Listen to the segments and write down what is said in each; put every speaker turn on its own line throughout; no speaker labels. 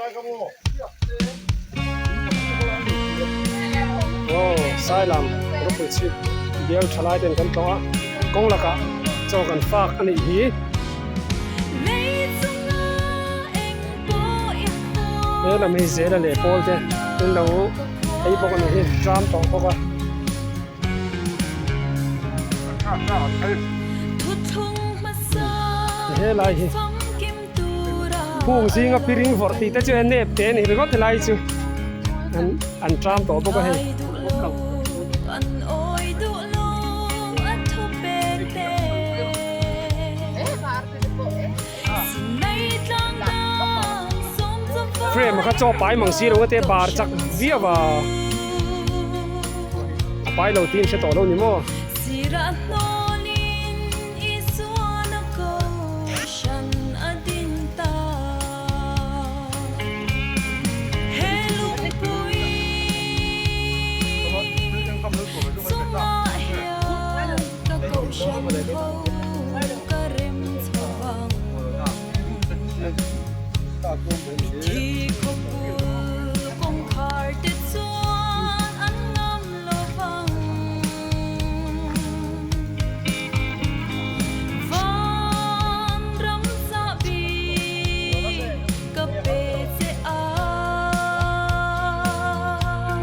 Aw Sailam ropui chhip bial tha lai ten kan tlawh a kawng lakah chaw kan fak a nih hi. He lam hi zela leh pawl te an lo ei bawk a nih hi tram tawh bawk a. He lai hi hung zinga piring vawrh tih te chu a nep te a ni ringawt helai chu an an tram tawh bawk a hei. Frame kha chaw pai mang si lo te bar chak viau a a pai lo tih in hre tawh lo ni maw.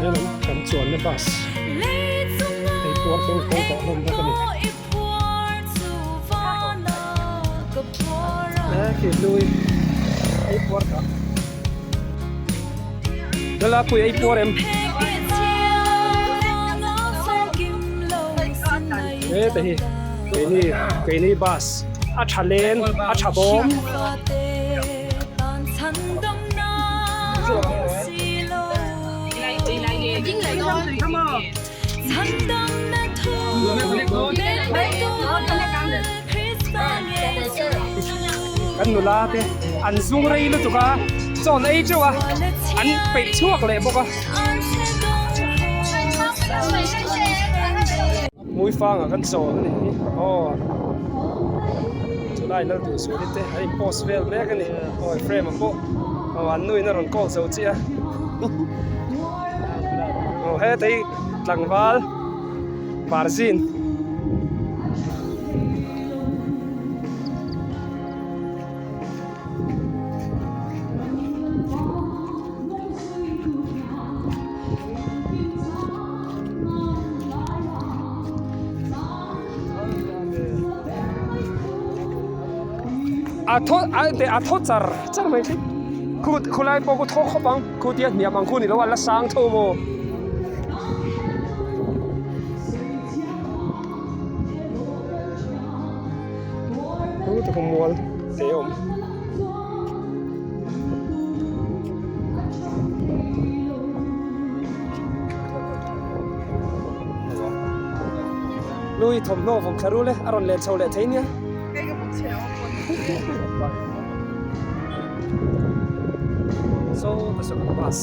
Helam kan chuanna bus hei puar kawng kawng tawh hlawm bawk a ni. He khi hlui ei puar ta. Dala pui ei puar em. He te hi keini keini bus a tha len a tha bawm. Kan nula te an zung rei lutuk a chaw an ei teuh a an peih chhuak leh bawk a. Hmuifangah kan chaw a nih hi aw chulai lal duh sual te an in post vel mek a ni aw frame ah pawh aw an nuin a rawn call zo chiah a. Aw hetei tlangval Barzin. A thaw a a thaw char char mai khi khu khulai pawh khu thaw khawp ang khu tia hniam ang khu ni lo a la sang tho maw. Chu tak a mual te a awm. Lui thawmhnaw vawm thla rul e a rawn len chho leh thei nia. Saw ta saw kan bus.